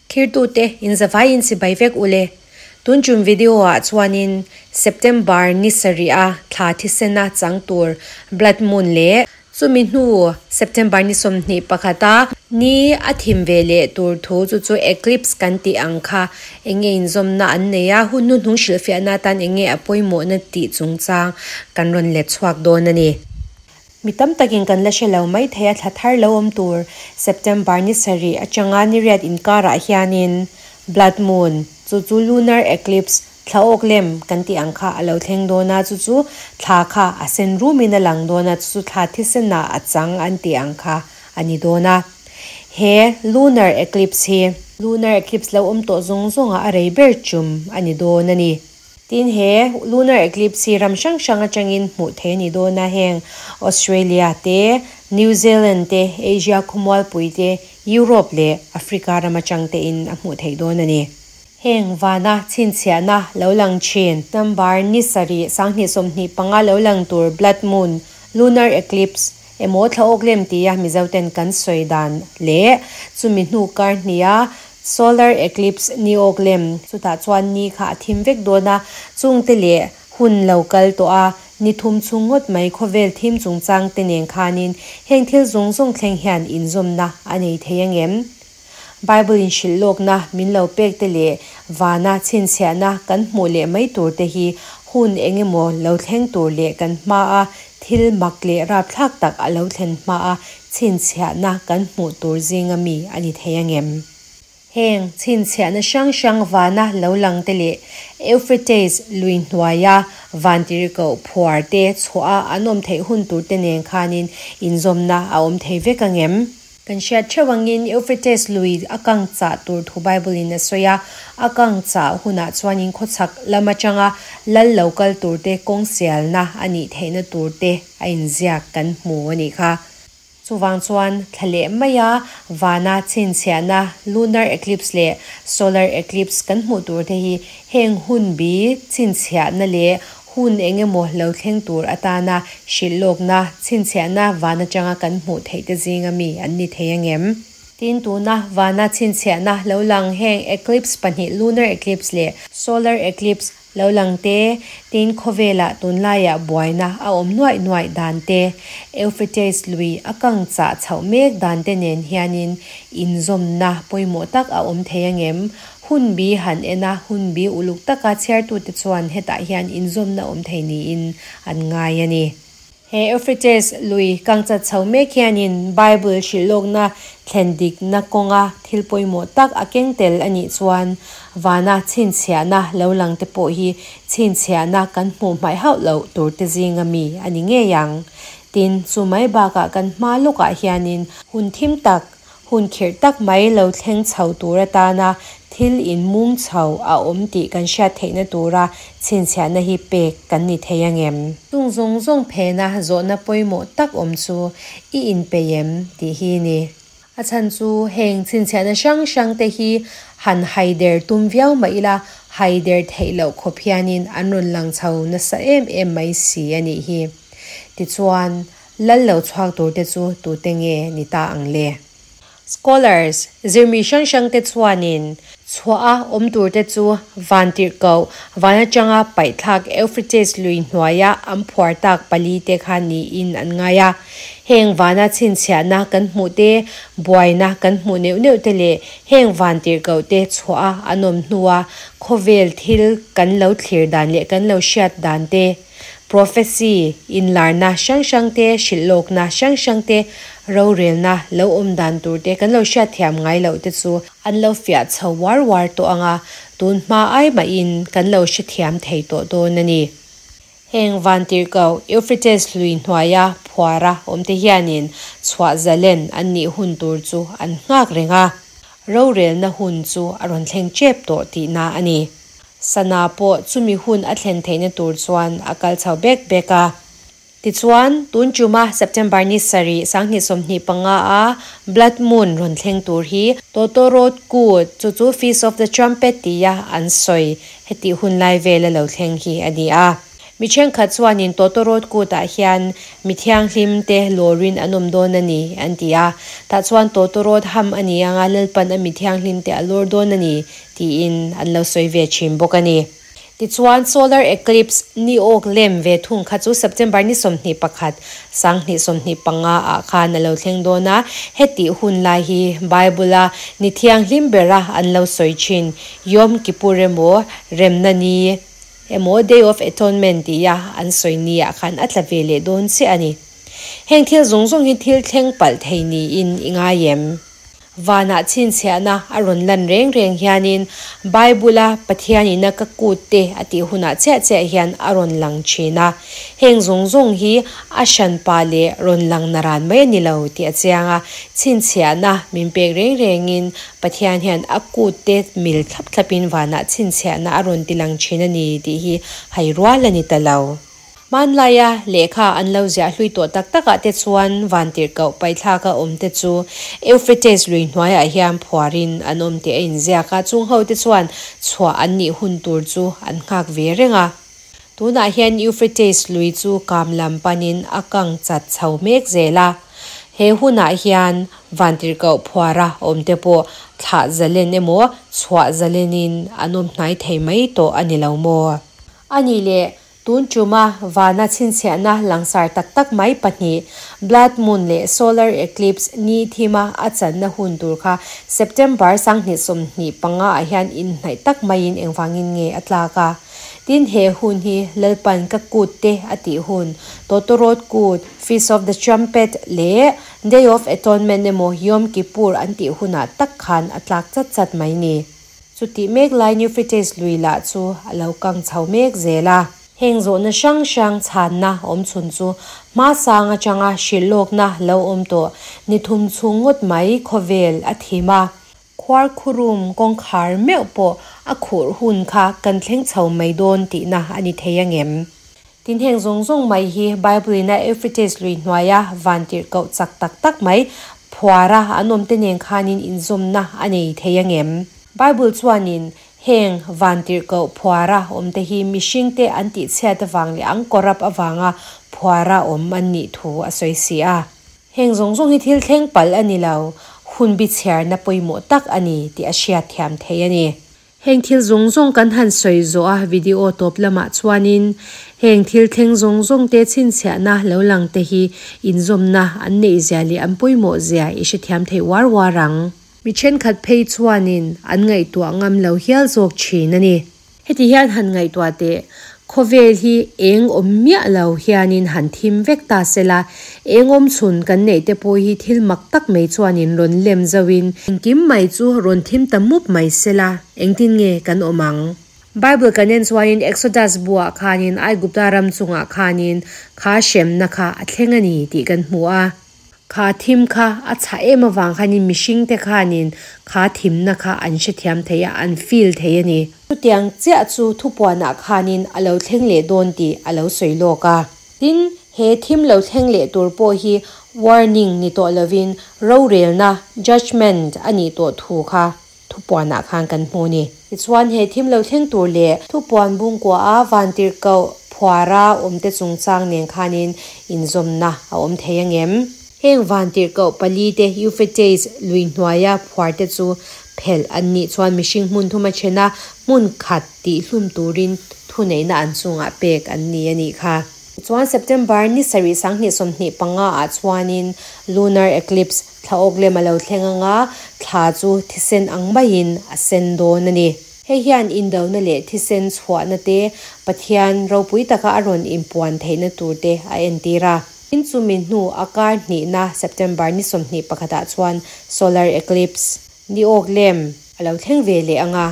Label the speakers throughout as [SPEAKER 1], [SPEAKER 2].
[SPEAKER 1] Thirtute inzavaiin chibai vek ule. Tun tum video ah chuanin September ni sarih a thla thisena chang tur Blood Moon leh Chumi hnu September ni 21 a ni a thim ve leh tur thu chu chu eclipse kan tih ang kha enge inzawmna an nei a, hun hnuhnung hrilhfiahna atan enge a pawimawhna tih chungchang kan rawn let chhuak dawn a ni. Mi tam takin kan la hre lo mai thei a, thla thar lo awm tur September ni sarih atanga ni riat inkarah hianin Blood Moon chu chu lunar eclipse Thla awk lem kan tih ang kha a lo thleng dawn a, chu chu thla kha a sen rumin a lang dawn a, chu chu thla thisenah a chang an tih ang kha a ni dawn a. He lunar eclipse hi lunar eclipse lo awm tawh zawng zawngah a rei ber tum a ni dawn a ni. Tin, he lunar eclipse hi ram hrang hrang atangin hmuh theih a ni dawn a, heng Australia te, New Zealand te, Asia khawmualpui te, Europe leh Africa ram atang tein a hmuh theih dawn a ni. Heng vana chhinchhiahna lo lang thin. Number ni sarih, 2025 lo lang tur Blood Moon, Lunar Eclipse, emaw thla awk lem tia Mizoten kan sawi dan leh chumi hnu kar hniha Solar Eclipse ni awk lem chutah chuan ni kha a thim vek dawn a, chungte leh hun lo kal tawh a, ni thum chhung ngawt mai khawvel thim chungchang te nen khanin heng thil zawng zawng thleng hian inzawmna a nei thei angem? Bible in hrilh lawkna min lo pek te leh vana chhinchhiahna kan hmuh leh mai tur te hi hun eng emaw lo thleng tur leh kan hmaa thil mak leh rapthlak tak a lo thlen hmaa chhinchhiahna kan hmuh tur zinga mi a ni thei angem? Heng chhinchhiahna hrang hrang vana lo lang te leh Euphrates lui hnuaia vantirhkoh phuar te chhuah a an awm theih hun tur te nen khanin inzawmna a awm thei vek angem? Kan hriat theuh angin Euphrates lui a kang chah tur thu Bible in a sawi a, a kang chah hunah chuanin khawchhak lam atanga lal lo kal turte kawng sialna a nih theihna turte a inziak kan hmu a nih kha. Chuvang chuan thla leh maia vana chhinchhiahna lunar eclipse leh solar eclipse kan hmuh turte hi heng hun bi chhinchhiahna leh Hun eng emaw lo thleng tur atana hrilh lawkna, chhinchhiahna van atanga kan hmuh theih te zinga mi an ni thei angem? Tin, tuna vana chhinchhiahna lo lang heng eclipse pahnih lunar eclipse leh solar eclipse lo lang te, tin khawvelah tunlaiah buaina a awm nuaih nuaih dan te, Euphrates lui a kang chah chhoh mek dan te nen hianin inzawmna pawimawh tak a awm thei angem? Hun bi han en a, hun bi uluk taka chhiartute chuan hetah hian inzawmna awm thei niin an ngai a ni. He Euphrates lui kangchat chho mek hianin Bible hrilhlawkna thlen dikna kawnga thil pawimawh tak a keng tel a nih chuan vana chhinchhiahna lo lang te pawh hi chhinchhiahna kan hmuh hmaih hauh loh turte zinga mi a ni ngei ang. Tin, chu mai bakah kan hma lawkah hianin hun thim tak Hun khirh tak mai lo thleng chho tur atana thil inmung chho a awm tih kan hriat theihna tura chhinchhiahna hi pek kan ni thei angem? Chung zawng zawng phena zawhna pawimawh tak awm chu i inpeih em tih hi ni. A chhan chu heng chhinchhiahna hrang hrang te hi han haider tum viau mah ila haider theih loh khawp hianin an rawn lang chho nasa em em mai si a nih hi. Tichuan, Lal lo chhuak tur te chu tute nge ni ta ang le? Scholars, zirmi hrang hrang te chuanin chhuah a awm tur te chu van tirhkoh, van atanga paihthlak Euphrates lui hnuaia an phuar tak pali te kha niin an ngai a. Heng vana chhinchhiahna kan hmuh te, buaina kan hmuh neuh neuh te leh heng van tirhkoh te chhuah a an awm hnua khawvel thil kan lo thlir dan leh kan lo hriat dan te, Prophecy, inlarna hrang hrang te, hrilhlawkna hrang hrang te, rorelna lo awm dan tur te kan lo hriatthiam ngai loh te chu an lo fiah chho uar uar tawh ang a, tun hma ai mahin kan lo hrethiam thei tawh dawn a ni. Heng vantirhkoh Euphrates lui hnuaia phuara awmte hianin chhuah zalen an nih hun tur chu an nghak reng a, rorelna hun chu a rawn thleng tep tawh tihna a ni. Sana pawh chumi hun a thlen theihna tur chuan a kal chho bek bek a. Tichuan, tun tuma September ni sarih, 2025 a Blood Moon rawn thleng tur hi Tawtawrawt Kut, chu chu Feast of the Trumpet tia an sawi hetih hun lai vela lo thleng hi a ni a. Mi thenkhat chuanin tawtawrawt kutah hian mi thianghlim te lawrin an awm dawn a ni an ti a, tah chuan tawtawrawt ham a ni anga Lalpan a mi thianghlim te a lawr dawn a ni tiin an lo sawi ve thin bawk a ni. Tichuan solar eclipse ni awk lem ve thung kha chu September ni 21, 2025 ah khan a lo thleng dawn a, hetih hun lai hi Bible a ni thianghlim bera an lo sawi thin Yom Kippur emaw Remna Ni emaw Day of Atonement tia an sawi ni ah khan a tla ve leh dawn chiah a ni. Heng thil zawng zawng hi thil thleng palh thei niin i ngai em? Vanah chhinchhiahna a rawn lan reng reng hianin Bible-a Pathian ina ka kut te a tih hunah chiah chiah hian a rawn lang thin a. Heng zawng zawng hi a hranpa leh rawn lang naran mai a ni lo tih a chiang a. Chhinchhiahna min pek reng rengin Pathian hian a kut te mil thlap thlapin vanah chhinchhiahna a rawn ti lang thin a ni tih hi hai rual a ni ta lo. Hmanlaia lehkha an lo ziah hlui tawh tak takah te chuan vantirhkoh paithlaka awm te chu Euphrates lui hnuaiah hian phuarin an awm tih a inziak a, chung ho te chuan chhuah an nih hun tur chu an nghak ve reng a. Tunah hian Euphrates lui chu kam lam panin a kang chat chho mek zel a. He hunah hian vantirhkoh phuara awm te pawh thlah zalen emaw chhuah zalenin an awm hnai thei mai tawh a ni lo maw? A nih leh Tun tuma vana chhinchhiahna langsar tak tak mai pahnih, Blood Moon leh Solar Eclipse ni thima a channa hun tur kha September 2025 ah hian inhnaih tak maiin engvangin nge a tlak a? Tin, he hun hi Lalpan ka kut te a tih hun, Tawtawrawt Kut, Feast of the Trumpet, leh Day of Atonement emaw Yom Kippur an tih hunah tak khan a tlak chat chat mai ni. Chutih mek lai Euphrates lui lah chu a lo kang chho mek zel a. Heng zawhna hrang hrang chhanna awm chhun chu hmasang atanga hrilh lawkna lo awm tawh ni thum chhung ngawt mai khawvel a thim a. Khuarkhurum kawngkhar meuh pawh a khurh hun kha kan thleng chho mai dawn tihna a ni thei angem? Tin heng zawng zawng mai hi Bible in a Euphrates lui hnuaia vantirhkoh chak tak tak mai phuara an awm te nen khanin inzawmna a nei thei angem? Bible chuanin heng vantirhkoh phuara awm te hi mihringte an tihchhiat avang leh an corrupt avanga phuara awm an nih thu a sawi si a. Heng zawng zawng hi thil thleng palh a ni lo, hun bichhiarna pawimawh tak a ni tih a hriatthiam thei a ni. Heng thil zawng zawng kan han sawi zawh a video tawp lamah chuanin heng thil thleng zawng zawng te chhinchhiahna lo lang te hi inzawmna an neih zia leh an pawimawh zia i hrethiam thei uar uar ang. Mi thenkhat phei chuanin an ngaihtuah ngam lo hial zawk thin a ni. Heti hian han ngaihtuah teh, khawvel hi eng awm miah lo hianin han thim vek ta sela, eng awm chhun kan neih te pawh hi thil mak tak mai chuanin rawn lem zauhin engkim mai chu rawn thim ta mup mai sela, engtin nge kan awm ang? Bible kan en chuanin Exodus buah khanin Aigupta ram chungah khanin kha hremna kha a thleng a ni tih kan hmu a. Kha thim kha a chhah em avang khanin mihringte khanin kha thimna kha an hrethiam thei a, an feel thei a ni. Chutiang chiah chu thupuanah khanin a lo thleng leh dawn tih a lo sawi lawk a. Tin, he thim lo thleng leh tur pawh hi warning ni tawh lovin rorelna, judgement, a nih tawh thu kha thupuanah khan kan hmu a ni. Tichuan, he thim lo thleng tur leh thupuan bungkuaha vantirhkoh phuara awmte chungchang nen khanin inzawmna a awm thei angem? Heng vantirhkoh palite Euphrates lui hnuaia phuarte chu phelh an nih chuan mihring hmun thuma thena hmun khat tihhlum turin thuneihna an chungah pek an ni a nih kha. Tichuan September ni sarih 2025 ah chuanin lunar eclipse Thla awk lem a lo thleng anga thla chu thisen ang maiin a sen dawn a ni. Hei hian indona leh thisen chhuahna te, Pathian ropui taka a rawn inpuan theihna tur te a entir a. Tin chumi hnu a kar hnihna September ni 21 ah chuan solar eclipse, ni awk lem, a lo thleng ve leh anga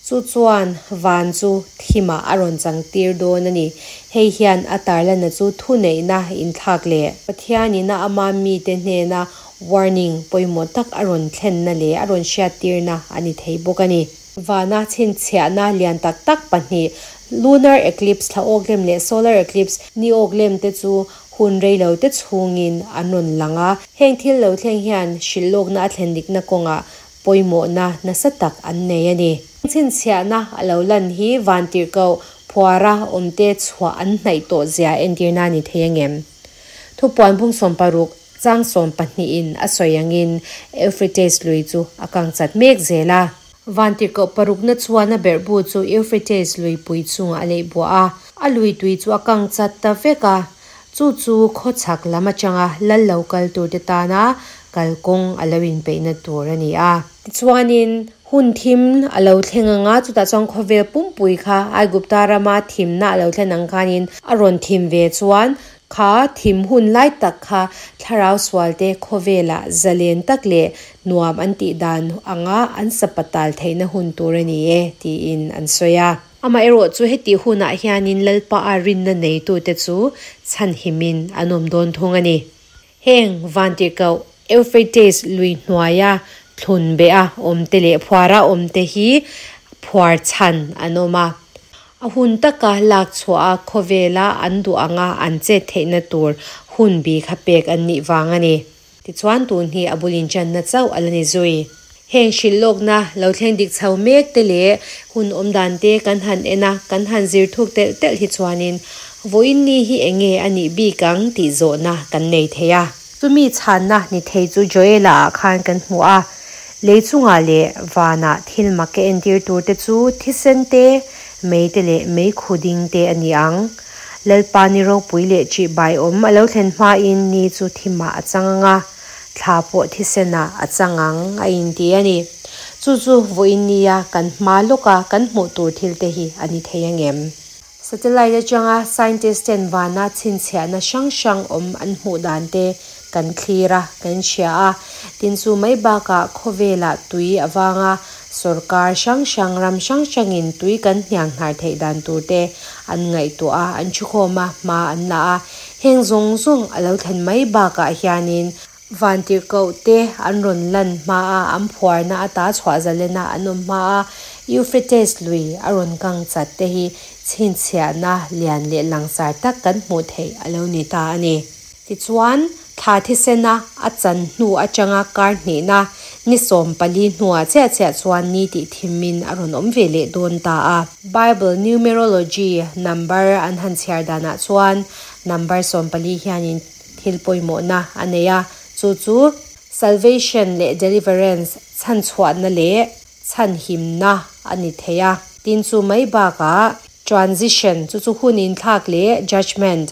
[SPEAKER 1] chu chuan van chu thimah a rawn chang tir dawn a ni. Hei hian a tarlanna chu thuneihna inthlak leh Pathianina ama mite hnena warning pawimawh tak a rawn thlenna leh a rawn hriattirna a ni thei bawk a ni. Vana chhinchhiahna lian tak tak pahnih, lunar eclipse thla awk lem leh solar eclipse ni awk lem te chu hun rei lo te chhungin an rawn lang a. Heng thil lo thleng hian hrilhlawkna a thlen dikna kawngah pawimawhna nasa tak an nei a ni. Chhinchhiahna a lo lan hi vantirhkoh. phuara awmte chhuah an hnaih tawh zia entirna a ni thei angem? Thupuan bung 60 chang 12 in a sawi angin Euphrates lui chu a kang chat mek zel a. Vantirhkoh parukna chuan a berhbu chu Euphrates luipui chungah a leih buah a, a lui tui chu a kang chat ta vek a. Chu chu khawchhak lam atanga lal lo kal turte tana kalkawng a lo inpeihna tur a ni a. Tichuanin, hun thim a lo thleng ang a, chutah chuan khawvel pumpui kha Aigupta rama thimna a lo thlen ang khanin a rawn thim ve chuan kha thim hun lai tak kha thlarau sualte khawvelah zalen tak leh nuam an tih dan anga an sapatal theihna hun tur a ni e, tiin an sawi a. Amaherawh chu heti hunah hianin Lalpa a rinna neitute chu chhanhimin an awm dawn thung a ni. Heng Vantirhkoh Euphrates lui hnuaia thlun beha awmte leh phuara awmte hi phuar chhan an awm a. A hun taka lak chhuah a khawvela an duh anga an chet theihna tur hun bi kha pek an nih vang a ni. Tichuan tun hi a bul inchanna chauh a la ni zui. Heng hrilh lawkna lo thleng dik chho mek te leh hun awm dan te kan han en a, kan han zir thuk telh telh hi chuanin vawiin ni hi eng nge a nih bik ang tih zawhna kan nei thei a. Chumi chhanna ni thei chu Joela ah khan kan hmu a, lei chungah leh vanah thil mak ka entir tur te chu thisen te, mei te leh mei khu ding te a ni ang. Lalpa ni ropui leh ṭih bai awm a lo thlen hmain ni chu thimah a chang ang a, thla pawh thisenah a chang ang a inti a ni. Chu chu vawiin nia kan hma lawka kan hmuh tur thil te hi a ni thei ang em? Satellite atanga scientist ten vana chhinchhiahna hrang hrang awm an hmuh dan te kan thlir a, kan hria a. Tin chu mai bakah khawvelah tui avanga Sorkar hrang hrang, ram hrang hrangin tui kan hniang hnar theih dan tur te an ngaihtuah a, an thukhawm a, hma an la a. Heng zawng zawng a lo thlen mai bakah hianin Vantirhkoh te an rawn lan hma a, an phuarna ata chhuah zalena an awm hma a, Euphrates lui a rawn kang chat te hi chhinchhiahna lian leh langsar tak kan hmuh theih a lo ni ta a ni. Tichuan, thla thisena a chan hnu atanga kar hnihna ni 14 hnuah chiah chiah chuan ni tih thimin a rawn awm ve leh dawn ta a. Bible numerology number an han chhiar danah chuan number 14 hianin thil pawimawhna a nei a, chu chu salvation leh deliverance, chhanchhuahna leh chhanhimna a ni thei a. Tin chu mai bakah Transition, chu chu hun inthlak leh judgement,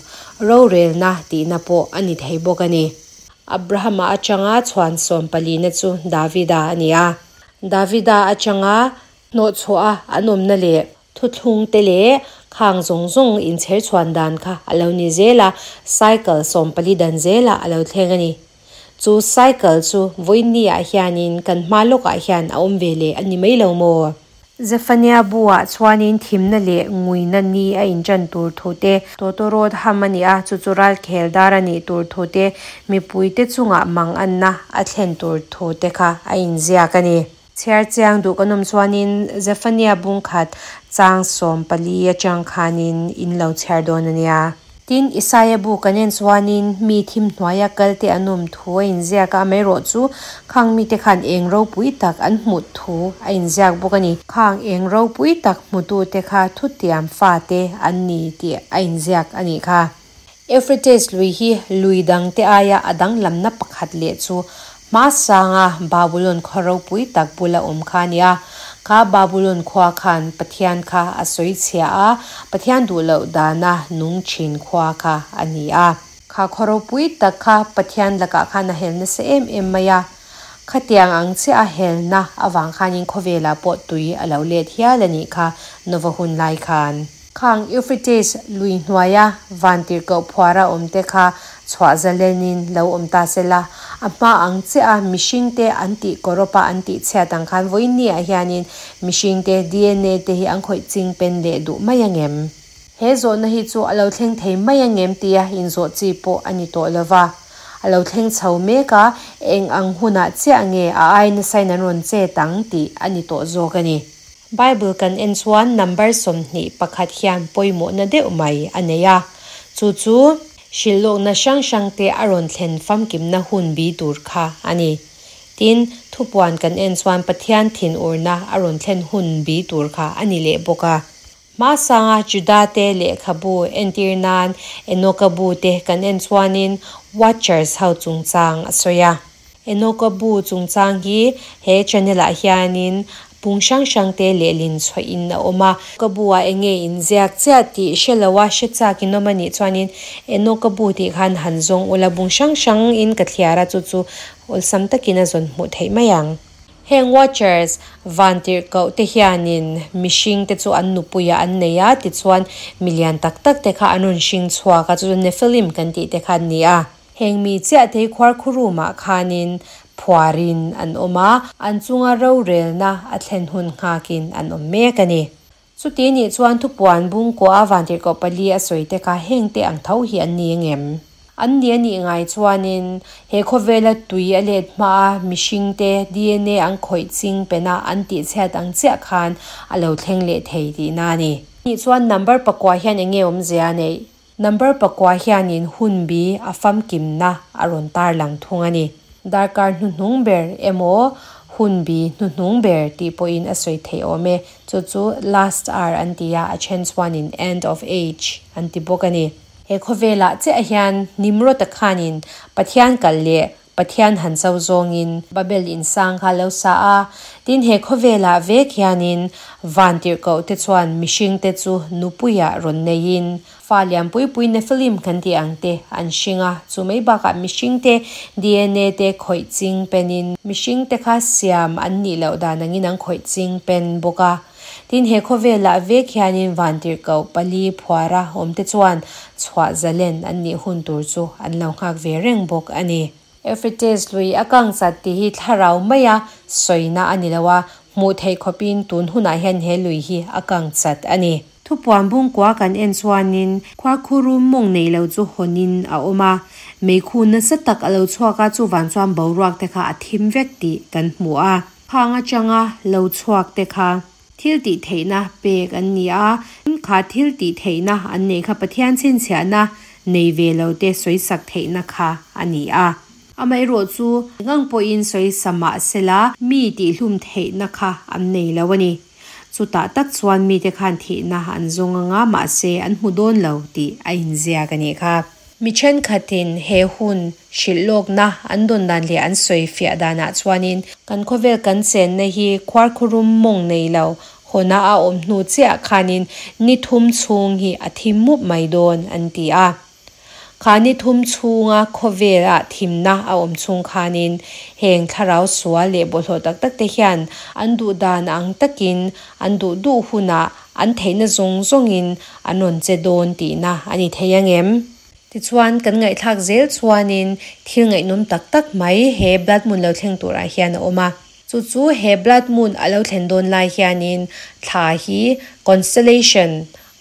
[SPEAKER 1] rorelna tihna pawh a ni thei bawk a ni. Abrahama atanga chhuan 14na chu Davida a ni a. Davida atanga hnawhchhuah a an awmna leh thuthlung te leh khang zawng zawng inchher chhuan dan kha a lo ni zel a, cycle 14 dan zelah a lo thleng a ni. Chu cycle chu vawiin ah hianin kan hma lawkah hian a awm ve leh a ni mai lo maw? Zephaniah bu-ah chuanin thimna leh nguina ni a inṭan tur thu te, tawtawrawt ham a ni a, chu chu ralkhel dar a nih tur thu te, mipuite chungah mang anna a thlen tur thu te kha a inziak a ni. Chhiar chiang duh kan awm chuanin Zephaniah bungkhat chang 14 atang khanin in lo chhiar dawn a nia. Tin, Isaia bu kan en chuanin mi thim hnuaia kalte an awm thu a inziak a, amaherawh chu khang mite khan eng ropui tak an hmuh thu a inziak bawk a ni. Khang eng ropui tak hmutute kha thutiam fate an ni tih a inziak a nih kha. Euphrates lui hi lui dangte aia a danglamna pakhat leh chu hmasanga Babulon khaw ropui tak bula awm kha a ni a. Kha Babulon khua khan Pathian kha a sawi chhia a, Pathian duh loh dana nung thin khua kha a ni a. Kha khaw ropui tak kha Pathian lakah khan a hel nasa em em mai a. Khatiang ang chiah a helna avang khanin khawvelah pawh tui a lo let hial a nih kha Nova hun lai khan. Khang Euphrates lui hnuaia vantirhkoh phuara awmte kha chhuah zalenin lo awm ta se la, a hma ang chiah a mihringte an tih kawrawpa an tih chhiat ang khan vawiin ni ah hianin mihringte dna te hi an khawih ching pen leh duh mai ang em? He zawhna hi chu a lo thleng thei mai ang em tia inzawh chi pawh a ni tawh lova, a lo thleng chho mek a, eng ang hunah chiah nge a ai nasain an rawn chet ang tih a ni tawh zawk a ni. Bible kan en chuan number 21 hian pawimawhna deuh mai a nei a, chu chu hrilhlawkna hrang hrangte a rawn thlen famkimna hun bi tur kha a ni. Tin, thupuan kan en chuan Pathian thinurna a rawn thlen hun bi tur kha a ni leh bawk a. Hmasanga Juda-te lehkhabu entir nan Enoka bu te kan en chuanin Watchers ho chungchang a sawi a. Enoka bu chungchang hi he channel ah hianin pung hrang hrang te lehlin chhuah in a awm a. Enoka bu ah eng nge inziak chiah tih hre lo a hre chak in awm a nih chuanin Enoka bu tih khan han zawng ula bung hrang hrang in ka thliar a chu chu awlsam takin a zawn hmuh theih mai ang. Heng Watchers vantirhkoh te hianin mihring te chu an nupuiah an nei a, tichuan milian tak tak te kha an rawn hring chhuak a, chu chu Nephilim kan tih te kha an ni a. Heng mi chiah te hi khuarkhurum-ah khanin phuarin an awm a, an chunga rorelna a thlen hun nghakin an awm mek a ni. Chuti nih chuan thupuan bungkua a vantirhkoh pali a sawi te kha heng te ang tho hi an ni angem? An ni a nih ngai chuanin he khawvela tui a let hma a mihring te DNA an khawih ching pen a an tih chhiat ang chiah khan a lo thleng leh thei tihna a ni. Nih chuan number pakua hian eng nge awmzia a neih? Number pakua hianin hunbi a famkimna a rawn tarlang thung a ni. Darkar hnuhnung ber emaw hunbi hnuhnung ber tih pawhin a sawi theih awm e. Chu chu last hour an ti a, a then chuanin end of age an ti bawk a ni. He khawvelah chiah hian Nimrod-a khanin Pathian kalh leh Pathian han cho zawngin Babel insang kha a lo sa a. Tin, he khawvelah vek hianin vantirhkoh te chuan mihringte chu nupuiah rawn neiin fa lian pui pui Nephilim kan tih ang te an hring a. Chu mai bakah mihringte DNA te khawih ching penin mihringte kha siam an nih loh dan angin an khawih ching pen bawk a. Tin, he khawvelah vek hianin vantirhkoh pali phuara awmte chuan chhuah zalen an nih hun tur chu an lo nghak ve reng bawk a ni. Euphrates lui a kang chat tih hi thlarau maia sawina a ni lo a, hmuh theih khawpin tun hunah hian he lui hi a kang chat a ni. Thupuan bungkua kan en chuanin khuarkhurum mawng nei lo chu hawnin a awm a, meikhu nasa tak a lo chhuak a, chuvan chuan boruak te kha a thim vek tih kan hmu a. Khang atanga lo chhuak te kha thil tih theihna pek an ni a, kha thil tih theihna an neih kha Pathian chhinchhiahna nei ve lo te sawisak theihna kha a ni a. Amaherawh chu engang pawhin sawisa mah sela mi tihhlum theihna kha an nei lo a ni. Chutah tak chuan mite khan thihna an zawng anga mahse an hmu dawn lo tih a inziak a nih kha. Mi thenkhatin he hun hrilh lawkna an dawn dan leh an sawi fiah danah chuanin kan khawvel kan chenna hi khuarkhurum mawng nei lo hawna a awm hnu chiah khanin ni thum chhung hi a thim mup mai dawn an ti a. Kha ni thum chhunga khawvelah thimna a awm chhung khanin heng thlarau sual leh bawlhhlawh tak tak te hian an duh dan ang takin an duh duh hunah an theihna zawng zawngin an rawn che dawn tihna a ni thei angem? Tichuan kan ngaihthlak zel chuanin thil ngaihnawm tak tak mai he Blood Moon lo thleng turah hian a awm a. Chu chu he Blood Moon a lo thlen dawn lai hianin thla hi constellation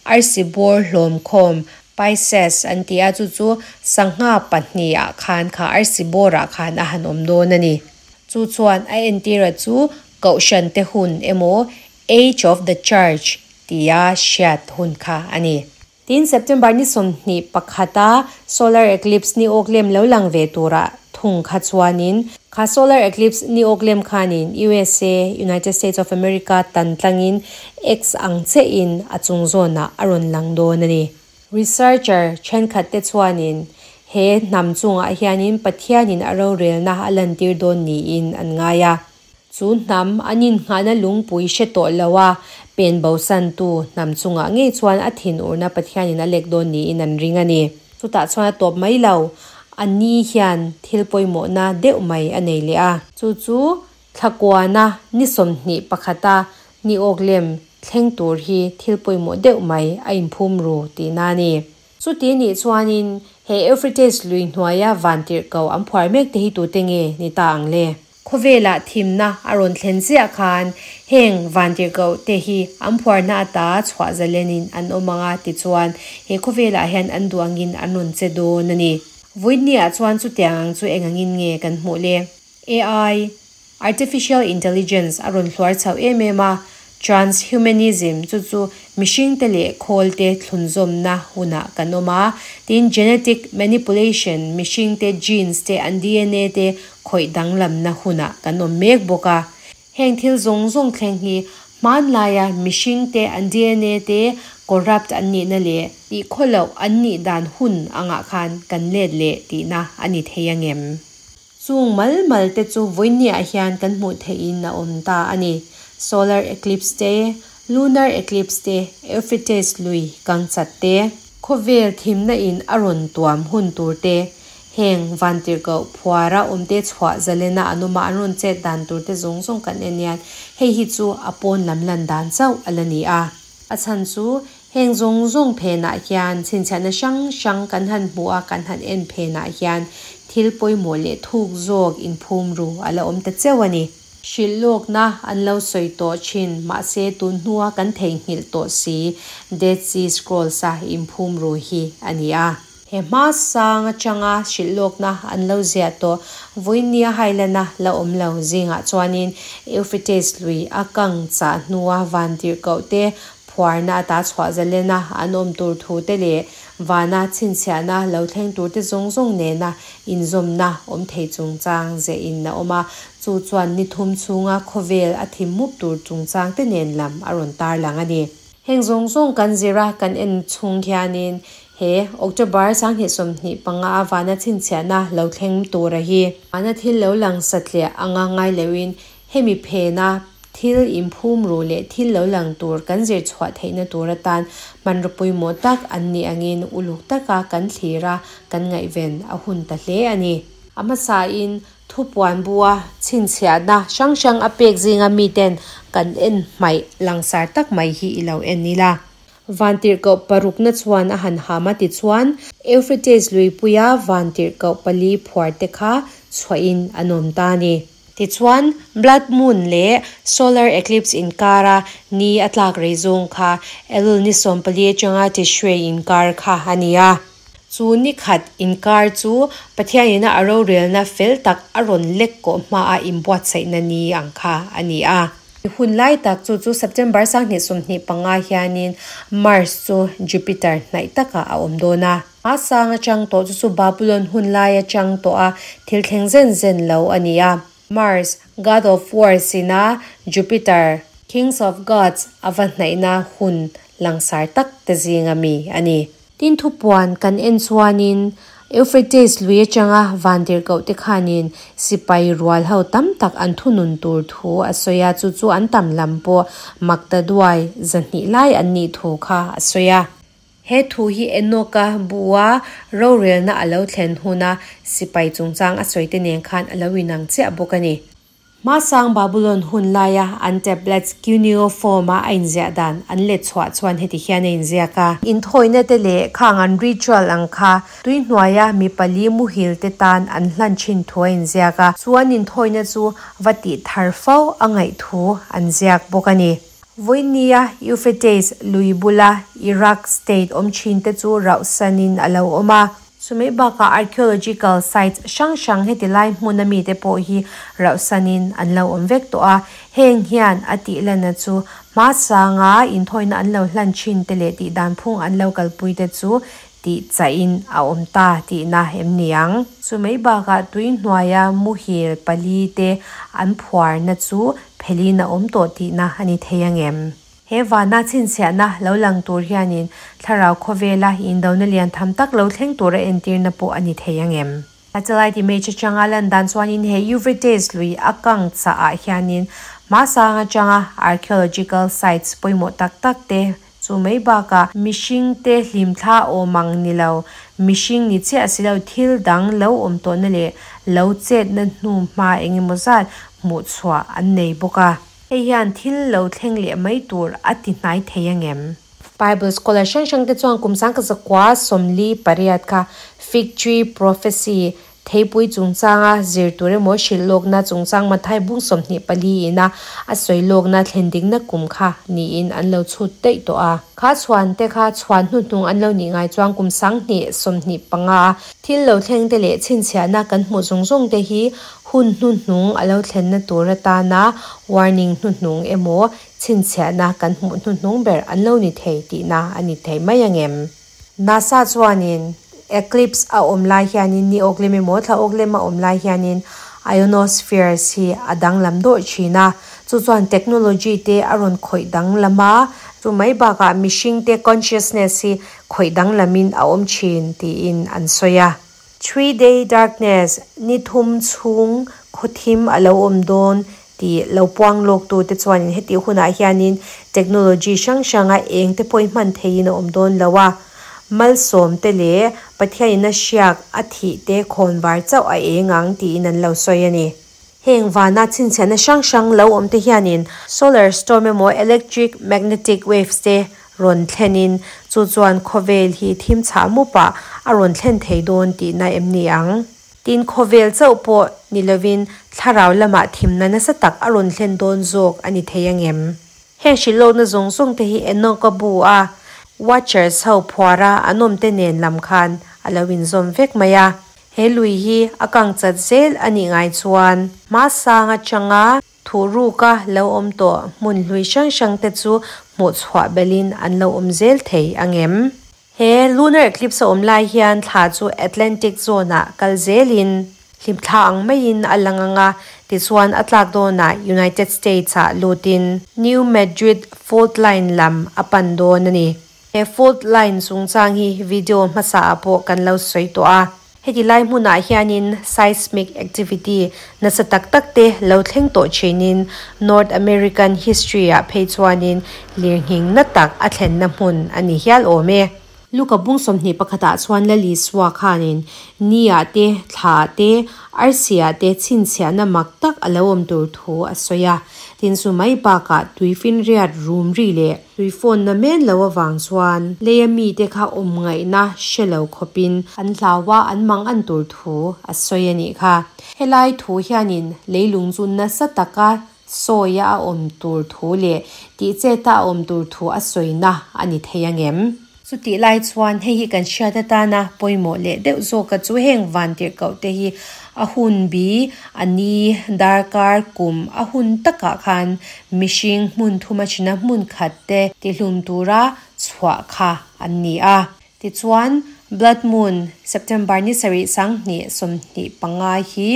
[SPEAKER 1] Arsi bawr hlawm khawm, Pisces, an ti a, chu chu sangha pahnihah khan kha arsi bawrah khan a han awm dawn a ni. Chu chuan a entira chu Kohhran te hun emaw Age of the Church tia hriat hun kha a ni. Tin, September ni 21 a Solar Eclipse ni awk lem lo lang ve turah thung kha chuanin Kha solar eclipse ni awk lem khanin usa, United States of America, tan tlangin X ang chiahin a chung zawnah a rawn lang dawn a ni. Researcher thenkhat te chuanin he hnam chungah hianin Pathianin a rorelna a lantir dawn niin an ngai a. Chu hnam an innghahna lungpui hre tawh lo a, pen bosantu hnam chungah ngei chuan a thinurna Pathianin a lek dawn niin an ring a ni. Chutah chuan a tawp mai lo, a ni hian thil pawimawhna deuh mai a nei leh a. Chu chu thlakuana ni 21 a ni awk lem thleng tur hi thil pawimawh deuh mai a inphum ru tihna a ni. Chuti nih chuanin he Euphrates lui hnuaia vantirhkoh an phuar mek te hi tute nge ni ta ang le? Khawvelah thimna a rawn thlen chiah khan heng vantirhkoh te hi an phuarna ata chhuah zalenin an awm ang a, tichuan he khawvelah hian an duh angin an rawn che dawn a ni. Vawiinniah chuan chutiang ang chu eng angin nge kan hmuh le? AI, Artificial Intelligence, a rawn hluar chhoh em em a, Transhumanism, chu chu mihringte leh khawlte thlunzawmna hunah kan awm a, tin genetic manipulation, mihringte genes te an dna te khawih danglamna hunah kan awm mek bawk a. Heng thil zawng zawng thleng hi Hmanlaia mihringte an dna te corrupt an nihna leh tihkhawloh an nih dan hun angah khan kan let leh tihna a ni thei angem? Chung mal mal te chu vawinia hian kan hmuh theihin a awm ta a ni. Solar eclipse te, lunar eclipse te, Euphrates lui kang chat te, khawvel thimna in a rawn tuam hun tur te, Heng vantirhkoh phuara awmte chhuah zalena an awma an rawn chet dan turte zawng zawng kan en hian hei hi chu a pawn lam lan dan chauh a la ni a. A chhan chu heng zawng zawng phenah hian chhinchhiahna hrang hrang kan han hmuh a, kan han en phenah hian thil pawimawh leh thuk zawk inphum ru a la awm ta cheu a ni. Hrilh lawkna an lo sawi tawh thin, mahse tun hnua kan theihnghilh tawh si Dead Sea Scrolls-a inphum ru hi a ni a. He hma sang atanga hrilh lawkna an lo ziah tawh vawinia hailana la awm lo zingah chuanin Euphrates lui a kang chah hnua vantirhkoh te phuarna ata chhuah zalena an awm tur thu te leh vana chhinchhiahna lo thleng tur te zawng zawng nena inzawmna awm thei chungchang ziahin a awm a, chu chuan ni thum chhunga khawvel a thim mup tur chungchang te nen lam a rawn tarlang a ni. Heng zawng zawng kan zir a, kan en chhung hianin he October 2025 a vana chhinchhiahna lo thleng tura hi vana thil lo lang satliah anga ngai loin hemi phena thil inphum ru leh thil lo lang tur kan zir chhuah theihna tur atan hmanraw pawimawh tak an nih angin uluk taka kan thlir a, kan ngaihven a hun ta hle a ni. A hmasain Thupuan bua chhinchhiahna hrang hrang a pek zinga miten kan en hmaih langsar tak mai hi i lo en ila. Vantirhkoh parukna chuan a han ham a tichuan Euphrates luipuia vantirhkoh pali phuar te kha chhuahin an awm ta a ni. Tichuan, Blood Moon leh Solar Eclipse inkara ni a tlak rei zawng kha Elul ni 14 atanga Tishrei inkar kha a ni a. Chu ni khat inkar chu Pathianina a rorelna fel tak a rawn lek kawh hmaa inbuatsaihna ni ang kha a ni a. Hun lai tak chu chu September 2025 hianin Mars chu Jupiter hnaih takah a awm dawn a. A sang atang tawh chu chu Babylon hun lai atang tawh a thil thleng zen zen lo a ni a. Mars, God of War sina Jupiter, Kings of Gods a va hnaihna hun langsar tak te zinga mi a ni. Tin thupuan kan en chuanin Euphrates lui atanga vantirhkoh te khanin sipai rual ho tam tak an thunun tur thu a sawi a, chu chu an tam lam pawh makta duai 200 lai an nih thu kha a sawi a. He thu hi Enoch-a bua rorelna a lo thlen huna sipai chungchang a sawi te nen khan a lo inang chiah bawk a ni. Hmasang Babulon hun laia an tablets cuneiform-a a inziah dan an let chhuah chuan heti hian a inziak a. Inthawina te leh khang an ritual ang kha tui hnuaia mi pali muhil te tan an hlan thin thu a inziak a, chu an inthawina chu va tih thar fo a ngaih thu an ziak bawk a ni. Vawinia Euphrates lui bula Iraq state awm thin te chu rauhsanin a lo awm a. Chumai bakah archaeological sites hrang hrang heti lai hmuna mite pawh hi rauhsanin an lo awm vek tawh a, heng hian a tih lanna chu hmasanga inthawina an lo hlan thin te leh tih dan phung an lo kalpui te chu tih chahin a awm ta tihna em ni ang. Chumai bakah tui hnuaia muhil pali te an phuarna chu phelin a awm tawh tihna a ni thei angem? He vana chhinchhiahna lo lang tur hianin thlarau khawvela indona lian tham tak lo thleng tura entirna pawh a ni thei angem? Satellite image atanga lan dan chuanin he Euphrates lui a kang chah ah hianin hmasang atanga archaeological sites pawimawh tak tak te chu mai bakah mihring te hlimthla awm ang ni lo, mihring ni chiah si lo thil dang lo awm tawhna leh lo chetna hnu hma engemaw zat hmuh chhuah an nei bawk a. Hei hian thil lo thleng leh mai tur a ti hnai thei angem? Bible scholar hrang hrang te chuan kum 1948 kha Fig Tree Prophecy theipui chungchanga zir tur emaw hrilh lawkna chungchang Mathai bung 24 ina a sawi lawkna thlen dikna kum kha niin an lo chhut daih tawh a. Kha chhuan te kha chhuan hnuhnung an lo nih ngai chuan kum 2025 thil lo thleng te leh chhinchhiahna kan hmuh zawng zawng te hi hun hnuhnung a lo thlenna tur atana warning hnuhnung emaw chhinchhiahna kan hmuh hnuhnung ber an lo ni thei tihna a ni thei mai angem? NASA chuanin eclipse a awm lai hianin ni awk lem emaw thla awk lem a awm lai hianin Ionospheres hi a danglam dawrh thin a, chu chuan technology te a rawn khawih danglam a, chu mai bakah mihring te consciousness hi khawih danglamin a awm thin tiin an sawi a. Three day darkness, ni thum chhung khawthim a lo awm dawn tih lo puang lawk tu te chuanin hetih hunah hianin technology hrang hranga eng te pawh hi hman theihin a awm dawn lo a, malsawm te leh Pathianin a hriak a thih te khawn var chauh a eng ang tiin an lo sawi a ni. Heng vana chhinchhiahna hrang hrang lo awm te hianin solar storm emaw electric magnetic waves te rawn thlenin chu chuan khawvel hi thim chhah mupah a rawn thlen thei dawn tihna em ni ang? Tin, khawvel chauh pawh ni lovin thlarau lamah thimna nasa tak a rawn thlen dawn zawk a ni thei angem? Heng hrilhlawkna zawng zawng te hi Enoch-a bu a Watchers ho phuara an awm te nen lam khan a lo inzawm vek mai a. He lui hi a kang chat zel a nih ngai chuan hmasang atanga thuhruka lo awm tawh hmun hlui hrang hrang te chu hmuh chhuah belhin an lo awm zel thei angem? He lunar eclipse a awm lai hian thla chu Atlantic zone ah kal zelin hlimthla ang maiin a lang ang a, tichuan a tlak dawnah United States ah lutin New Madrid fault line lam a pan dawn a ni. He fault line chungchang hi video hmasa ah pawh kan lo sawi tawh a. Heti lai hmunah hianin seismic activity nasa tak tak te lo thleng tawh thinin North American history ah phei chuanin lirnghing na tak a thlenna hmun a ni hial awm e. Luka bung 21 ah chuan Lal Isua khanin ni ah te, thla ah te, arsi ah te chhinchhiahna mak tak a lo awm tur thu a sawi a. Tin chu mai bakah tuifinriat rum ri leh tuifawnna men lo avang chuan leia mite kha awm ngaihna hre lo khawpin an hlau a, an mang an tur thu a sawi a nih kha. Helai thu hianin leilung chu nasa taka sawia a awm tur thu leh tihcheta a awm tur thu a sawina a ni thei angem? Chutih lai chuan hei hi kan hriat atana pawimawh leh deuh zawka chu heng vantirhkoh te hi a hun bi, a ni, darkar, kum, a hun takah khan mihring hmun thuma chhina hmun khat te tihlum tura chhuah kha an ni a. Tichuan, Blood Moon, September ni sarih 2025 hi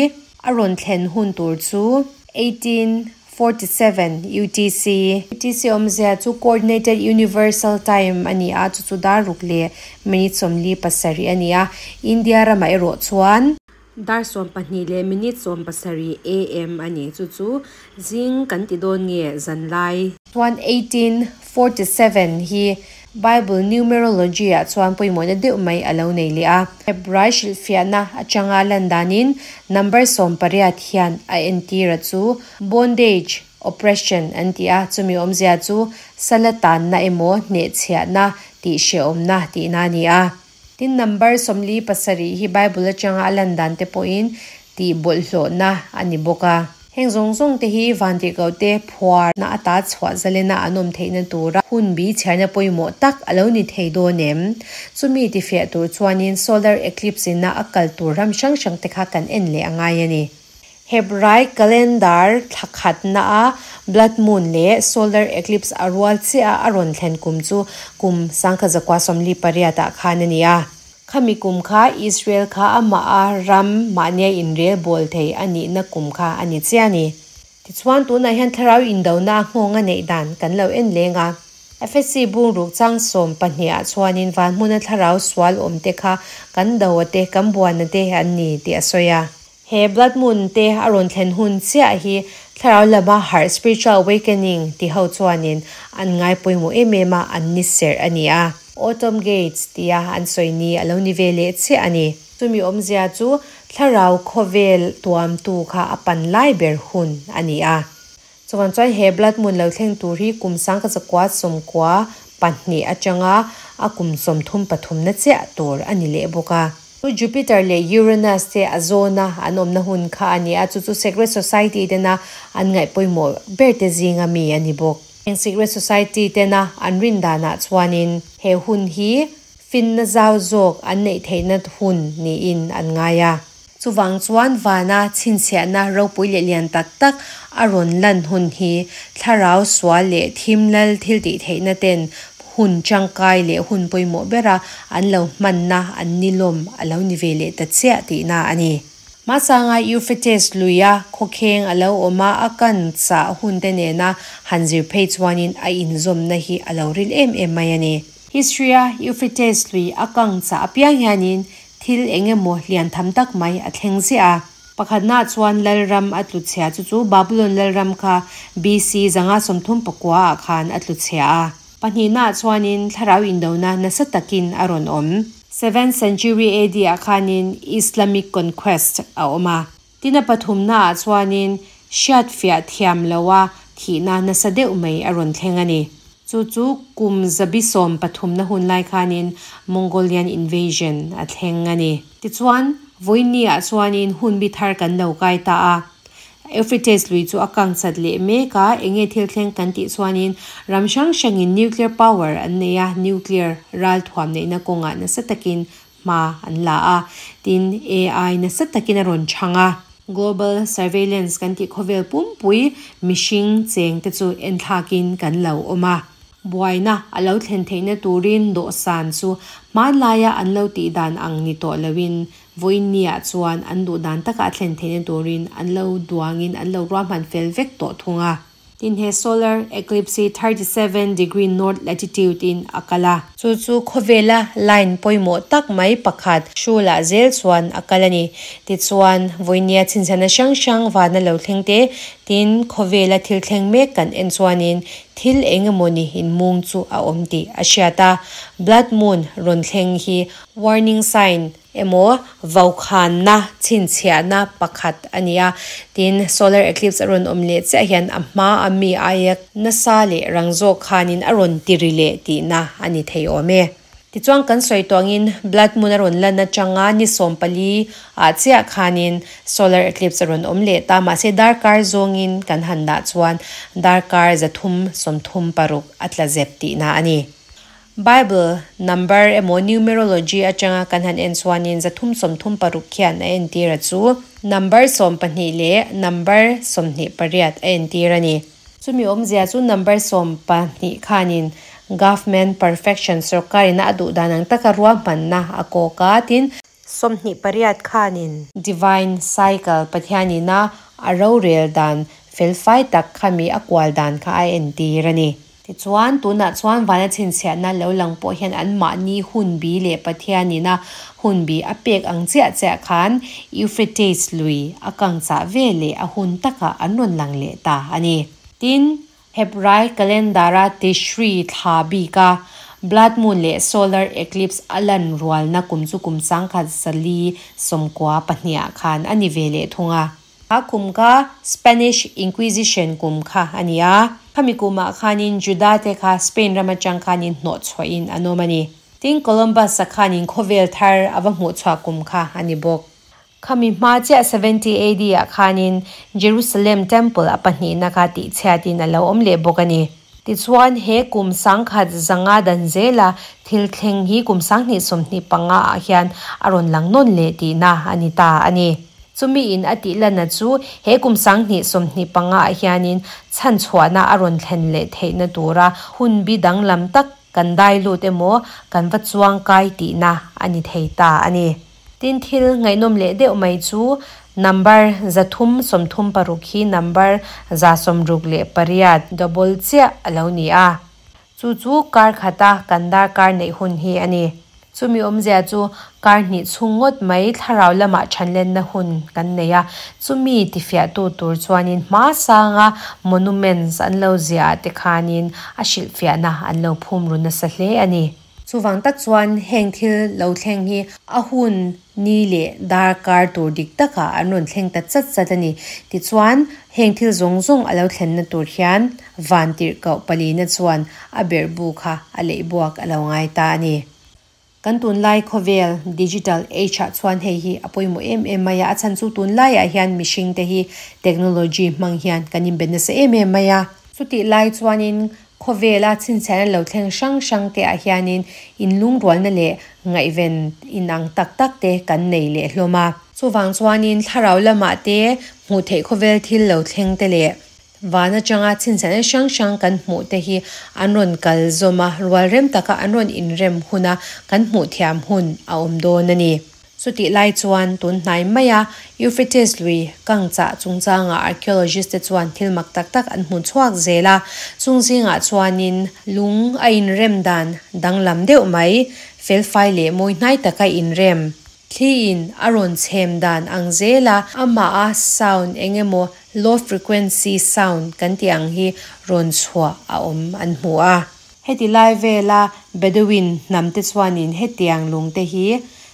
[SPEAKER 1] a rawn thlen hun tur chu 18 47 UTC. UTC awmzia chu Coordinated Universal Time a ni a, chu chu dar ruk leh minute 47 a ni a. India ramah erawh chuan. Dar 12 leh minute 70 AM a ni, chu chu zing kan ti dawn nge zanlai. Chuan 1847 hi Bible numerology ah chuan pawimawhna deuh mai a lo nei leh a. Hebrai hrilhfiahna atanga lan danin number 18 hian a entir a chu bondage, oppression an ti a, chumi awmzia chu sala tanna emaw hnehchhiahna tih hrehawmna tihna a ni a. Tin number 47 hi Bible atanga a lan dan te pawhin tih bawlhhlawhna a ni bawk a. Heng zawng zawng te hi vantirhkoh te phuarna ata chhuah zalena an awm theihna tura hun bi chhiarna pawimawh tak a lo ni thei dawn em? Chumi tifiah tur chuanin solar eclipse ina a kal tur ram hrang hrang te kha kan en leh a ngai a ni. Hebrai calendar thla khatna a blood moon leh solar eclipse a rual chiah a a rawn thlen kum chu kum 1948 ah khan a ni a. Khami kum kha Israel kha amah a ram mahnia inrel bawl thei a nihna kum kha a ni chiah a ni. Tichuan tunah hian thlarau indona a nghawng a neih dan kan lo en leng a. FSC bung ruk chang 12 ah chuanin van hmuna thlarau sual awm te kha kan do a te, kan buan a te an ni tih a sawi a. He Blood Moon te a rawn thlen hun chiah hi thlarau lama harh, spiritual awakening, ti ho chuanin an ngai pawimawh em em a, an ni serh a ni a. Autumn Gates tia an sawi ni a lo ni ve leh chiah a ni. Chumi awmzia chu thlarau khawvel tuamtu kha a pan lai ber hun a ni a. Chuvan chuan he Blood Moon lo thleng tur hi kum 1992 atanga a kum 33 na chiah tur a ni leh bawk a. Chu Jupiter leh Uranus te a zawna an awmna hun kha a ni a, chu chu Secret Society tena an ngaih pawimawh ber te zinga mi a ni bawk. Heng Secret Society tena an rin danah chuanin he hun hi finna zau zawk an neih theihna hun niin an ngai a. Chuvang chuan vana chhinchhiahna ropui leh lian tak tak a rawn lan hun hi thlarau sual leh thim lal thil tih theihna ten hun tangkai leh hun pawimawh bera an lo hmanna an ni lawm a lo ni ve leh ta chiah tihna a ni. Hmasanga Euphrates luia khawkheng a lo awm a, a kan chah hun te nena han zir phei chuanin a inzawmna hi a lo ril em em mai a ni. History-a Euphrates lui a kang chah apiang hianin thil eng emaw lian tham tak mai a thleng ziah a. Pakhatnaah chuan Lalram a tlu chhia chu chu Babylon Lalram kha BC 139 ah khan a tlu chhia a. Pahnihnaah chuanin thlarau indona nasa takin a rawn awm. Seventh century AD ah khanin Islamic conquest a awm a. Tin a pathumnaah chuanin hriatfiah thiam loha thihna nasa deuh mai a rawn thleng a ni. Chu chu kum zabi sawm pathumna hun lai khanin Mongolian invasion a thleng a ni. Tichuan, vawiinniah chuanin hun bi thar kan lo kai ta a. Euphrates lui chu a kang chat leh mek a, enge thil thleng kan tih chuanin ram hrang hrangin nuclear power an nei a, nuclear ral thuam neihna kawngah nasa takin hma an la a, tin AI nasa takin a rawn chhang a. Global surveillance kan tih khawvel pumpui mihring cheng te chu enthlakin kan lo awm a. Buaina a lo thlen theihna turin dawhsan chu hmanlaia an lo tih dan ang ni tawh loin Vawiinniah chuan an duh dan taka a thlen theihna turin an lo duangin an lo ruahman fel vek tawh thung a. Tin he solar eclipse hi 37 degree north latitude in a kal a. Chu chu khawvela line pawimawh tak mai pakhat hrulah zel chuan a kal a ni. Tichuan, vawiinnia chhinchhiahna hrang hrang vana lo thleng te, tin khawvela thil thleng mek kan en chuanin thil eng emawni inmung chu a awm tih a hriat a. Blood moon rawn thleng hi warning sign emaw vaukhanna chhinchhiahna pakhat a ni a, tin solar eclipse a rawn awm leh chiah hian a hma a mi aia nasa leh rang zawk khanin a rawn ti ri leh tihna a ni thei awm e. Tichuan kan sawi tawh angin blood moon a rawn lan atanga ni 14 ah chiah khanin solar eclipse a rawn awm leh ta, mahse darkar zawngin kan han dah chuan darkar 336 a tla zep tihna a ni. Bible number emaw numerology atanga kan han en chuanin 336 khian a entir a chu number 12 leh number 28 a entir a ni. Chumi awmzia chu number 12 khanin government perfection sorkarina a duh dan ang taka ruahmanna a kawk a, tin 28 khanin divine cycle Pathianina a rorel dan felfai tak khami a kual dan kha a entir a ni. Tichuan, tunah chuan vana chhinchhiahna lo lang pawh hian anmahni hun bi leh Pathianina hun bi a pek ang chiah chiah khan Euphrates lui a kang chah ve leh a hun takah an rawn lang leh ta a ni. Tin, Hebrai calendar-a Tishri thla bika Blood Moon leh Solar Eclipse a lan rualna kum chu kum 1492ah khan a ni ve leh thung a. A kum kha Spanish Inquisition kum kha a ni a, khami kumah khanin Juda te kha Spain ram atang khanin hnawh chhuahin an awm a ni. Tin, Columbus-a khanin khawvel thar a va hmuh chhuah kum kha a ni bawk. Khami hma chiah 70 AD ah khanin Jerusalem Temple a pahnihna kha tihchhiatin a lo awm leh bawk a ni. Tichuan, he kum 1100 dan zela thil thleng hi kum 2025 ah hian a rawn lang nawn leh tihna a ni ta a ni. Chumi in a tih lanna chu he kum 2025 ah hianin chhan chhuahna a rawn thlen leh theihna tura hun bi danglam tak kan dai lut emaw kan va chuang kai tihna a ni thei ta a ni. Tin thil ngaihnawm leh deuh mai chu number 336 hi number 168 double chiah a lo ni a. Chu chu kar khata kan darkar neih hun hi a ni. Chumi awmzia chu kar hnih chhung ngawt mai thlarau lamah thanlenna hun kan nei a, chumi tifiahtu tur chuanin hma sanga monuments an lo ziah ah te khanin a hrilhfiahna an lo phum ru nasa hle a ni. Chuvang tak chuan heng thil lo thleng hi a hun ni leh darkar tur dik takah an rawn thleng ta chat chat a ni. Tichuan, heng thil zawng zawng a lo thlenna tur hian van tirhkoh palina chuan a berhbu kha a leih buak a lo ngai ta a ni. Kan tunlai khawvel digital age ah chuan hei hi a pawimawh em em mai a, a chhan chu tunlaiah hian mihring te hi technology hmang hian kan inbe nasa em em mai a. Chutih lai chuanin khawvela chhinchhiahna lo thleng hrang hrang te ah hianin inlungrualna leh ngaihven inang tak tak te kan nei leh hlawm a. Chuvang chuanin thlarau lamah te hmuh theih khawvel thil lo thleng te leh van atanga chhinchhiahna hrang hrang kan hmuh te hi an rawn kal zawm a, rual rem taka an rawn inrem huna kan hmuh thiam hun a awm dawn a ni. Chutih lai chuan tun hnai maia Euphrates lui kang chah chungchanga archaeologist te chuan thil mak tak tak an hmu chhuak zel a, chung zingah chuanin lung a inrem dan danglam deuh mai, felfai leh mawi hnai taka inrem. Thliin a rawn chhem dan ang zela amah a sound eng emaw low frequency sound kan tih ang hi rawn chhuah a awm an hmu a. Heti lai vela Bedouin hnam te chuanin hetiang lung te hi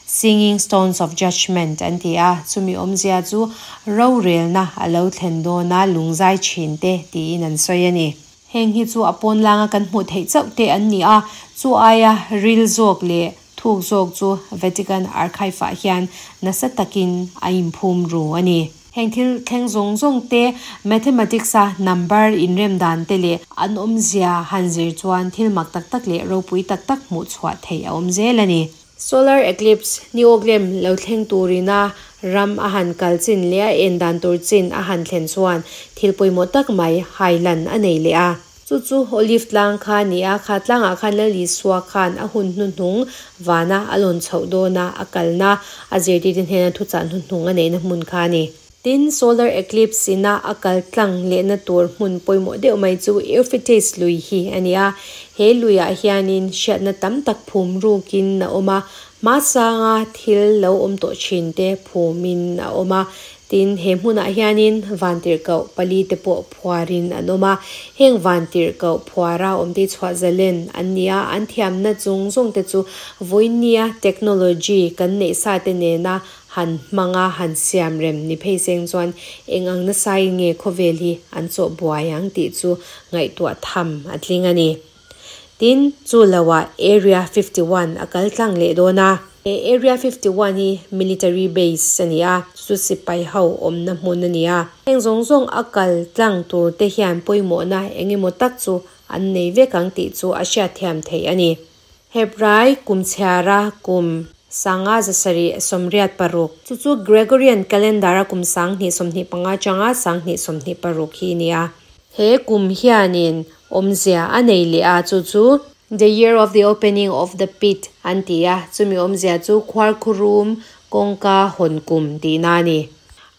[SPEAKER 1] Singing Stones of Judgement an ti a, chumi awmzia chu rorelna a lo thlen dawna lung zai thin te tiin an sawi a ni. Heng hi chu a pawn langa kan hmuh theih chauh te an ni a, chu aia ril zawk leh thuk zawk chu Vatican Archive ah hian nasa takin a inphum ru a ni. Heng thil thleng zawng zawng te, mathematics a number inrem dan te leh an awmzia han zir chuan thil mak tak tak leh ropui tak tak hmuh chhuah theih a awm zel a ni. Solar eclipse, niawklem, lo thleng turina ram a han kal chin leh a en dan tur chin a han thlen chuan thil pawimawh tak mai hailan a nei leh a. Chu chu Olive tlang kha a ni a, kha tlangah khan Lal Isua khan a hun hnuhnung vana a lawn chhoh dawna a kalna, a zirtirte hnena thuchah hnuhnung a neihna hmun kha a ni. Tin, solar eclipse ina a kal tlang lehna tur hmun pawimawh deuh mai chu Euphrates lui hi a ni a. He luiah hianin hriatna tam tak phum rukin a awm a, hmasanga thil lo awm tawh thin te phumin a awm a. Tin, he hmunah hianin vantirhkoh pali te pawh phuarin an awm a. Heng vantirhkoh phuara awmte chhuah zalen an ni a, an thiamna zawng zawng te chu vawinia technology kan neih sa te nena Han hmanga han siam rem ni phei seng chuan eng ang nasain nge khawvel hi an chawh buai ang tih chu ngaihtuah tham a tling a ni. Tin, chu loah Area 51 a kal tlang leh dawn a. He Area 51 hi military base a ni a, chu chu sipai ho awmna hmun a ni a. Heng zawng zawng a kal tlang tur te hian pawimawhna eng emaw tak chu an nei vek ang tih chu a hriatthiam theih a ni. Hebrai kum chhiara kum 5786, chu chu Gregorian calendar a kum 2025 atanga 2026 hi a ni a. He kum hianin awmzia a nei leh a, chu chu. The year of the opening of the pit an ti a, chumi awmzia chu khuarkhurum kawngka hawn kum tihna a ni.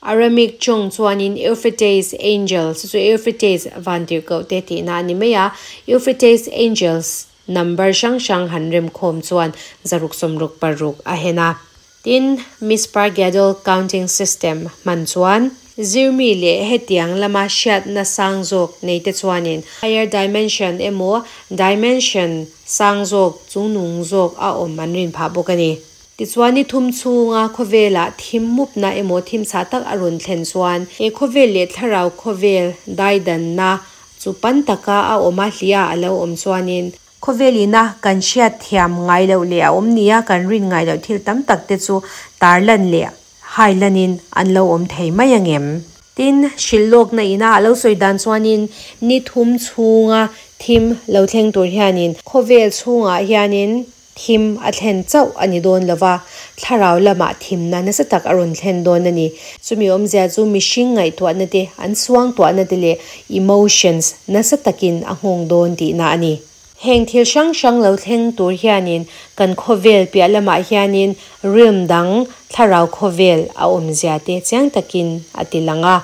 [SPEAKER 1] Aramaic tawng chuanin Euphrates Angels, chu chu Euphrates vantirhkoh te tihna a ni mai a, Euphrates Angels, Number hrang hrang han remkhawm chuan 666 a hen a. Tin, Mispar Gadol counting system hman chuan. Zirmi leh hetiang lama hriatna sang zawk neite chuanin higher dimension emaw dimension sang zawk chungnung zawk a awm an rin phah bawk a ni. Tichuan ni thum chhunga khawvelah thim mupna emaw thim chhah tak a rawn thlen chuan he khawvel leh thlarau khawvel daidanna Chu pan taka a awm a hlia a lo awm chuanin. Khawvelina kan hriat thiam ngai loh leh a awm nia kan rin ngai loh thil tam tak te chu tarlan leh hailanin an lo awm thei mai ang em? Tin, hrilhlawkna ina a lo sawi dan chuanin ni thum chhunga thim lo thleng tur hianin khawvel chhungah hianin Thim a thlen chauh a ni dawn lo va, thlarau lamah thimna nasa tak a rawn thlen dawn a ni. Chumi awmzia chu mihring ngaihtuahna te, an suangtuahna te leh emotions nasa takin a nghawng dawn tihna a ni. Heng thil hrang hrang lo thleng tur hianin kan khawvel piah lamah hianin realm dang, thlarau khawvel a awmzia te chiang takin a ti lang a.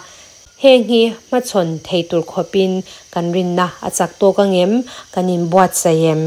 [SPEAKER 1] Heng hi hmachhawn thei tur khawpin kan rinna a chak tawk angem? Kan inbuatsaih em?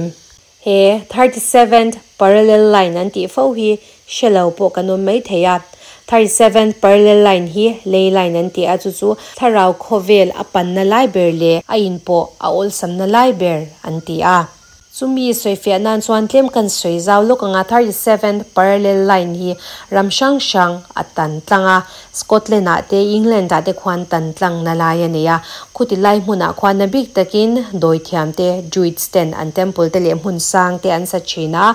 [SPEAKER 1] He 37th parallel line an tih fo hi hre lo pawh kan awm mai thei a. 37th parallel line hi ley line an ti a, chu chu thlarau khawvel a panna lai ber leh a inpawh a awlsamna lai ber an ti a. Chumi sawifiah nan chuan tlem kan sawi zau lawk anga 37th parallel line hi ram hrang hrang a tan tlang a, Scotland ah te England ah te khuan tan tlang na lai a nei a, khuti lai hmunah khuan na bik takin dawithiam te Druids ten an temple te leh hmun sang te an sa thin a,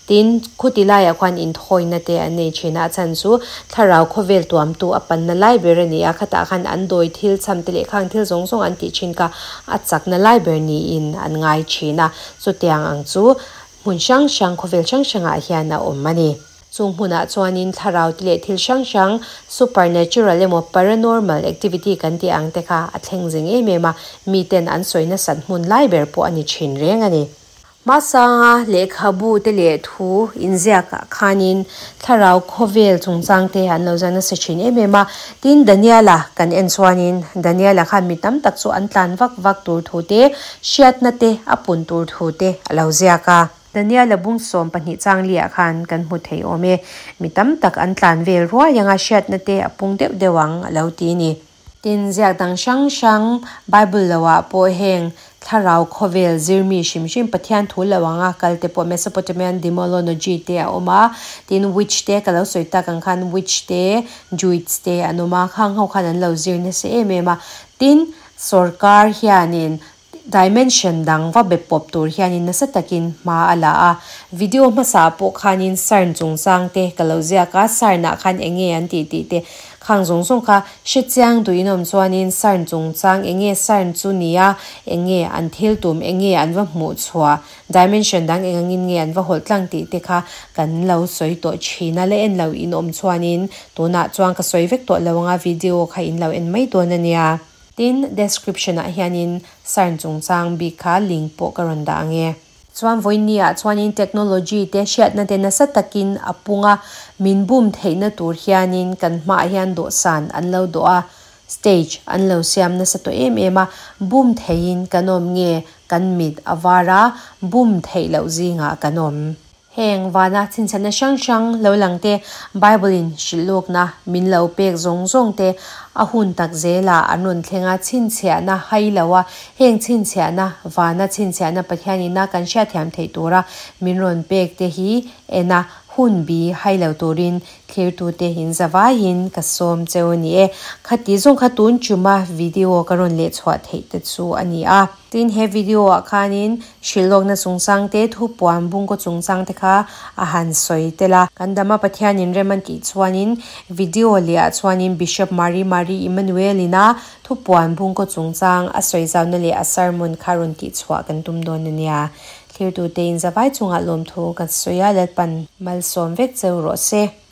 [SPEAKER 1] tin khuti laiah khuan inthawina te an nei thin a, a chhan chu thlarau khawvel tuamtu a panna lai ber a ni a, khatah khan an dawi thil chham te leh khang thil zawng zawng an tih thin kha a chakna lai ber niin an ngai thin a, chutiang ang chu hmun hrang hrang khawvel hrang hrangah hian a awm a ni. Chung hmunah chuanin thlarau te leh thil hrang hrang, supernatural emaw paranormal activity kan tih ang te kha a thleng zing em em a, miten an sawi nasat hmun lai ber pawh a ni thin reng a ni. Hmasanga lehkhabu te leh thu inziakah khanin thlarau khawvel chungchang te an lo zan nasa thin em em a. Tin, Daniela kan en chuanin Daniela khan mi tam tak chu an tlan vak vak tur thu te, hriatna te a pun tur thu te a lo ziak a. Daniela bung 12 chang liah khan kan hmu thei awm e. Mi tam tak an tlan vel ruai anga hriatna te a pung deuh deuh ang a lo ti a ni. Tin, ziak dang hrang hrang Bible loah pawh heng thlarau khawvel zirmi hrim hrim Pathian thu lo anga kal te pawh Mesopotamian Demolonogy te a awm a, tin witch te ka lo sawi tak ang khan witch te, druids te an awm a, khang ho khan an lo zir nasa em em a. Tin, sawrkar hianin Dimension dang va be pawp tur hianin nasa takin hma a la a. Video hmasa pawh khanin CERN chungchang te ka lo ziak a, CERN ah khan eng nge an tih tih te khang zawng zawng kha hre chiang duh in awm chuanin CERN chungchang eng nge CERN chu nia, eng nge an thil tum, eng nge an va hmuh chhuah, dimension dang eng angin nge an va hawlh tlang tih te kha kan lo sawi tawh thin a, la en lo in awm chuanin tunah chuan ka sawi vek tawh lo anga video kha in lo en mai dawn a nia. Tin, description ah hianin CERN chungchang bik kha link pawh ka rawn dah ang e. Chuan vawiin ah chuanin technology te hriatna te nasa takin a pung a, min bum theihna tur hianin kan hmaah hian dawhsan an lo dawh a, stage an lo siam nasa tawh em em a, bum theihin kan awm nge kan mit a var a, bum theih loh zingah kan awm. Heng vana chhinchhiatna hrang hrang lo lang te, Bible-in hrilhlawkna min lo pek zawng zawng te a hun tak zelah an rawn thleng a, chhinchhiahna hai lo a, heng chhinchhiahna, vana chhinchhiahna Pathianina kan hriatthiam theih tura min rawn pek te hi en a, hun bi hai lo turin Thlirtute in zavaiin ka sawm cheu a ni e. Khati zawng kha tun chuma video ka rawn leh chhuah theih te chu a ni a. Tin, he video ah khanin hrilhlawkna chungchang te, thupuan bungkaw chungchang te kha a han sawi tel a. Kan dama Pathianin rem an tih chuanin video leh ah chuanin Bishop Mari Mari Emmanuel ina thupuan bungkaw chungchang a sawi zauna leh a sermon kha rawn tih chhuah kan tum dawn a nia. Thlirtute in zavai chungah lawmthu kan sawi a, Lalpan malsawm vek cheu rawh se.